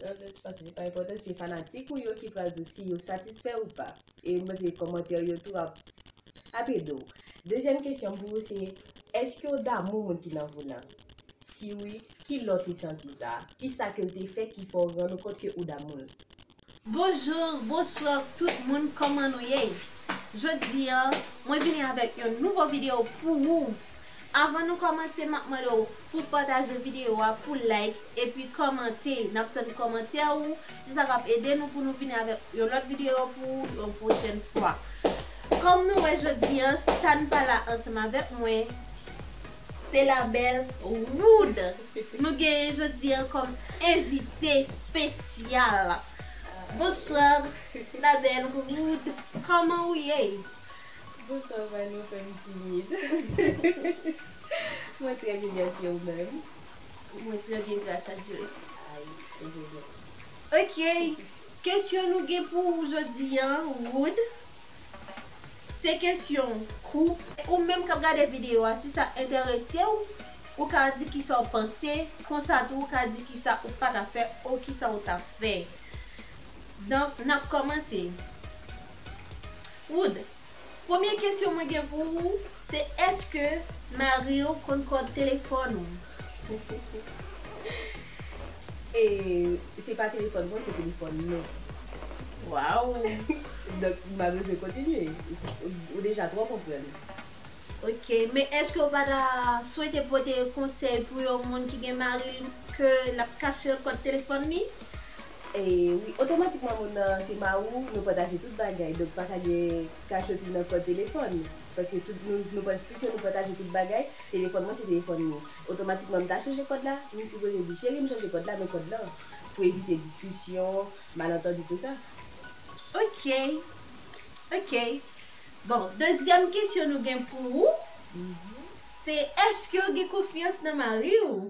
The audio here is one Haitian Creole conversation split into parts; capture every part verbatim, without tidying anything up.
Anlè, paske se pa enpòtan, se fanatik ou yo ki pral di w si yo satisfè ou pa. E m panse kòmantè yo tou ap, ap ede w. Dezyèm kesyon m pou ou se, èske w damou moun ki nan vi w lan? Si wi, ki lè w te santi sa? Kisa ke l te fè ki fè w rann ou kont ke ou damou l? Bonjou, bonswa tout moun, kòman nou ye? Jodi a, mwen vini avèk yon nouvo videyo pou ou. Avan nou kòmanse, m ap mande w pou pataje videyo a, pou like, epi kòmante. N ap tann kòmantè ou, se sa k ap ede nou pou nou vini avèk yon lòt videyo pou yon pwochèn fwa. Kòm nou wè jodi a, Stan pa la ansanm avèk mwen, se Labelle Wood. Nou genyen jodi a kòm envite espesyal. Bonswa, Labelle Wood. Kòman ou ye? Bonswa, Vani, ou fè m timid. Mwen trè byen, mèsi, ou menm? Mwen trè byen, gras a Dye. Ay, trè byen. Ok. Kesyon nou gen pou ou jodi a, Wood, se kesyon koup. Ou menm k ap gade videyo a, si sa enterese w, ou ka di kisa w panse, konsa tou ou ka di kisa ou pa ta fè ou kisa ou ta fè. Donk, n ap kòmanse. Wood, premye kesyon mwen gen pou ou, se èske mari w konn kòd telefòn ou? E, se pa telefòn mwen, se telefòn nou. Waw! Donk, m pa bezwen kontinye. Ou, ou deja twò konprann. Ok, men èske w pa ta swete pote konsèy pou yon moun ki gen mari l ke l ap kache l kòd telefòn li? E wi, otomatikman moun nan se mari w, nou pataje tout bagay. Donk, pa ka gen kachotri nan kòd telefòn. Paske tout, nou, nou pa, piske nou pataje tout bagay, telefòn mwen se telefòn nou. Otomatikman, m ta chanje kòd la, m sipoze di, cheri, m chanje kòd la, men kòd lan. Pou evite diskisyon, malantandi, tou sa. Ok. Ok. Bon, dezyèm kesyon nou gen pou ou, se èske w gen konfyans nan mari w?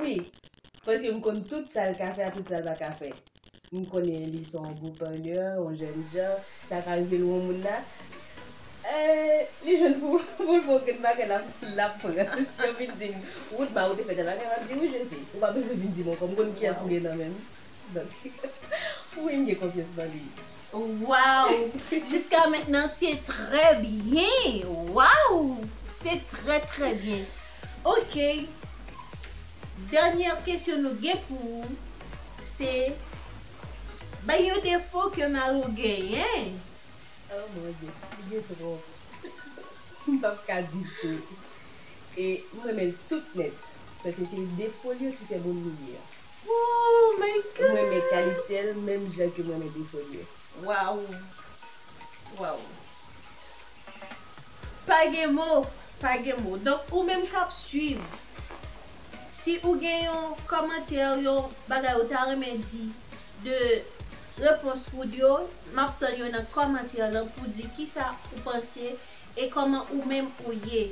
Wi, paske m konn tout sa l ka fè ak tout sa l pa ka fè. M konnen li se yon bon parlè, yon jèn jan, sa ka rive l yon moun la. Eh, li jwenn pou, pou l fè yon grenn bagay, l ap, l ap pran. Si yo vin di m, Wood, mari w te fè tèl bagay, m ap di, wi, je sais. Ou pa bezwen vin di m ankò, m konn kiyès m gen nan men m. Donk, wi, m gen konfyans nan li. Waw! Jiska mentnan, se trè byen. Waw! Se trè, trè byen. Ok. Dènyè kesyon nou gen pou ou, se bay yon defo ke mari w genyen. Oh mon Dieu, li gen twòp. M p ap ka di tout. E m renmen l tout nèt. Paske se defo l yo ki fè moun li ye a. Oh my God! M renmen kalite l menm jan ke m renmen defo l yo. Waw! Waw! Pa gen mo! Pa gen mo. Donk, ou menm k ap swiv, si ou gen yon kòmantè, yon bagay ou ta renmen di de repons Wood yo, m ap tann yo nan kòmantè lan pou di kisa ou panse e kòman ou menm ou ye.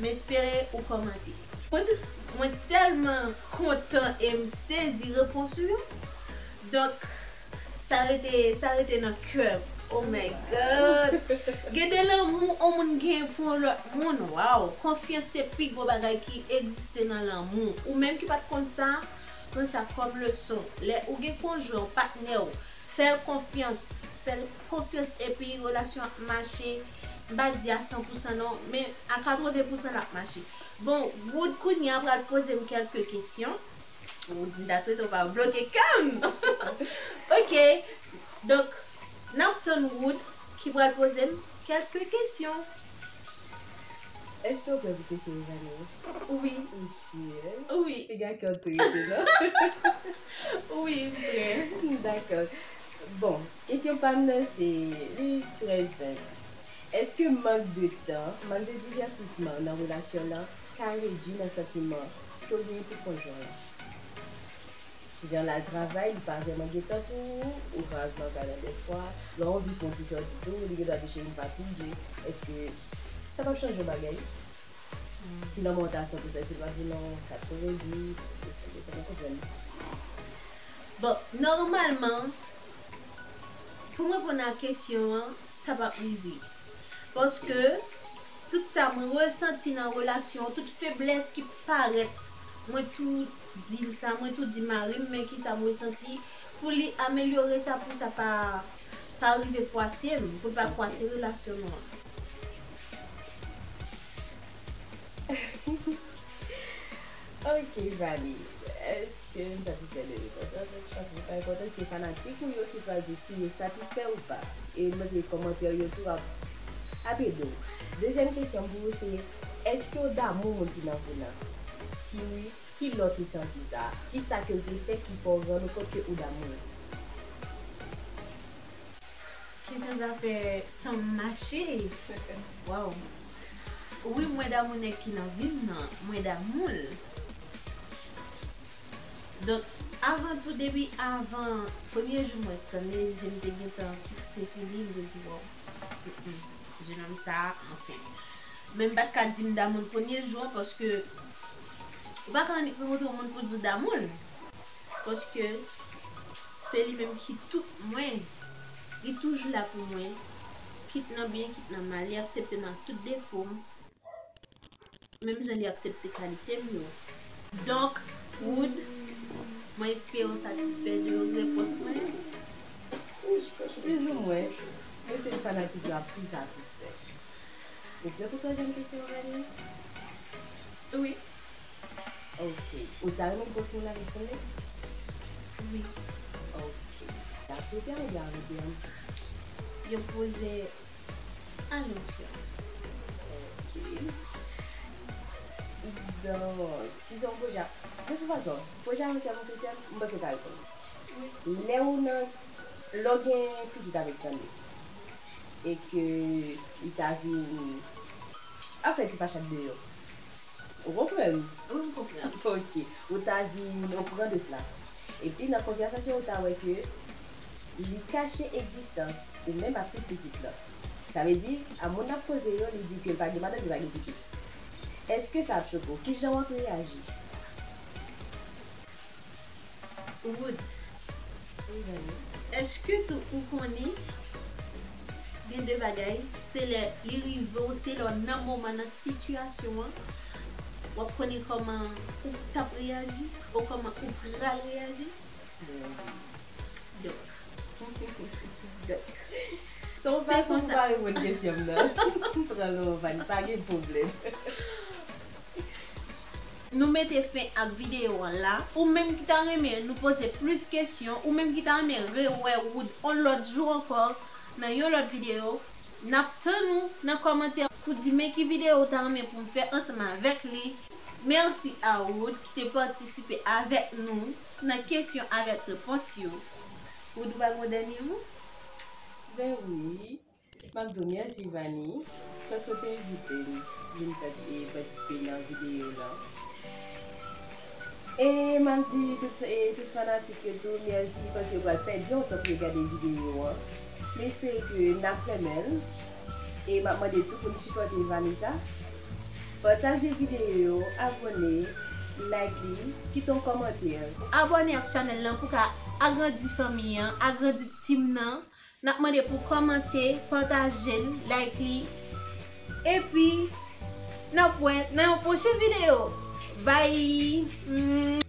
M espere ou kòmante. Wood, mwen tèlman kontan e m sezi repons ou yo. Donk, sa rete, sa rete nan kè m. Oh my God! Gen de lanmou yon moun gen pou yon lòt moun. Waw! Konfyans se pi gwo bagay ki egziste nan lanmou. Ou menm ki pa t konn sa, pran sa kòm leson. Lè ou gen konjwen w, patnè w, fè l konfyans. Fè l konfyans epi relasyon ap mache. M pa di a san pou san non, men a katreven pou san l ap mache. Bon, Wood kounye a pral poze m kèlke kesyon. Wood, m ta swete w pa bloke kè m. Ok. Donk, n ap tann Wood ki pral poze m kèlke kesyon. Èske w prè pou kesyon yo, Vani? Wi. Ou si? Wi. Piga kè w tou rete, non? Wi, m prè. Dakò. Bon, kesyon pa m nan se, li trè senp. Èske mank de tan, mank de divètisman nan relasyon nan ka redui nan santiman ke w genyen pou konjwen w lan? Jan l al travay, li pa vrèman gen tan pou ou, ou ka al nan kay la dèfwa, lè w anvi fè yon ti sòti tou, li gen dwa di cheri m fatige. Èske sa p ap chanje yon bagay? Si lanmou an ta san pou san, èske l p ap vin nan katrevenndis, san pou san, ou konprann? Bon, nòmalman, pou m reponn a kesyon an, sa p ap rive. Paske Tout sa mwen resanti nan relasyon, tout feblès ki parèt, mwen tou di l sa, mwen tou di mari m, men ki sa m resanti, pou li amelyore sa, pou sa pa, pa rive fwase m, pou l pa fwase relasyon nou an. Ok, Vani, èske m satisfè de repons lan? Donk, m panse se pa enpòtan, se fanatik ou yo ki pral di si yo satisfè ou pa. E m panse kòmantè yo tou ap, ap ede w. Dezyèm kesyon m pou ou se, èske w damou moun ki nan vi w lan? Si wi, ki lè w te santi sa? Kisa ke l te fè ki fè w rann ou kont ke ou damou l? Kesyon sa fè san m mache. Waw. Wi, mwen damou nèg ki nan vi m nan. Mwen damou l. Donk, avan tou, depi avan premye jou mwen sanne, je m te gentan fikse sou li, m te di, waw, mm, mm, jenòm sa, anfen. Men m pa t ka di m damou l premye jou an, paske ou pa ka annik rankontre yon moun pou di w damou l. Paske se li menm ki tout mwen. Li toujou la pou mwen. Kit nan byen, kit nan mal. Li aksepte m ak tout defo m. Menm jan li aksepte kalite m yo. Donk, Wood, mwen espere w satisfè de repons mwen. Plizoumwen, mwen se fanatik la pi satisfè. Ou prè pou twazyèm kesyon an, Vani? Wi. Ok. Ou ta renmen pou timoun avèk Stanley? Wi. Ok. L ap swete a oubyen a long tèm? Yon pwojè a long tèm. Ok. Donk, si se yon pwojè, de tout fason, pwojè a long tèm ou kout tèm, m panse w ka reponn. Lè ou nan, lè w gen pitit avèk Stanley, e ke li ta vin, ap fè ti pachak deyò. Ou konprann? Wi, m konprann. Ok. Ou ta vin okouran de sela. Epi nan konvèsasyon, ou ta wè ke li kache egzistans ou menm ak tout pitit lan. Sa vle di, a moun l ap koze yo, li di ke l pa gen madanm, li pa gen pitit. Èske sa ap choke w? Kijan w ap reyaji? Wood, èske tou ou konnen gen de bagay, se lè li rive w, se lè w nan moman, nan sitiyasyon an, w ap konnen kòman ou t ap reyaji, ou kòman ou pral reyaji? Donk. Donk. Se yon fason pou pa reponn kesyon m nan. M pran lòvan, pa gen pwoblèm. Nou mete fen ak videyo an la. Ou menm ki ta renmen nou poze plis kesyon, ou menm ki ta renmen rewè Wood yon lòt jou ankò nan yon lòt videyo, n ap tann ou nan kòmantè pou di men ki videyo ou ta renmen pou m fè ansanm avèk li. Mèsi a Wood ki te patisipe avèk nou nan kesyon avèk repons yo. Wood, ou pa gen yon dènye mo? Ben wi. M ap di w mèsi, Vani, paske w te envite m vin pati-, e, patisipe nan videyo lan. E m ap di tout, e, tout fanatik yo tou mèsi paske yo pral pèdi yon tan pou yo gade videyo an. M espere ke n ap renmen l. E m ap mande tou pou n sipòte Vanessa. Pataje videyo yo, abòne, like li, kite yon kòmantè. Abòne ak chanèl lan pou ka agrandi fanmi an, agrandi team nan. N ap mande pou kòmante, pataje l, like li. Epi, n ap wè nan yon pwochen videyo. Bye!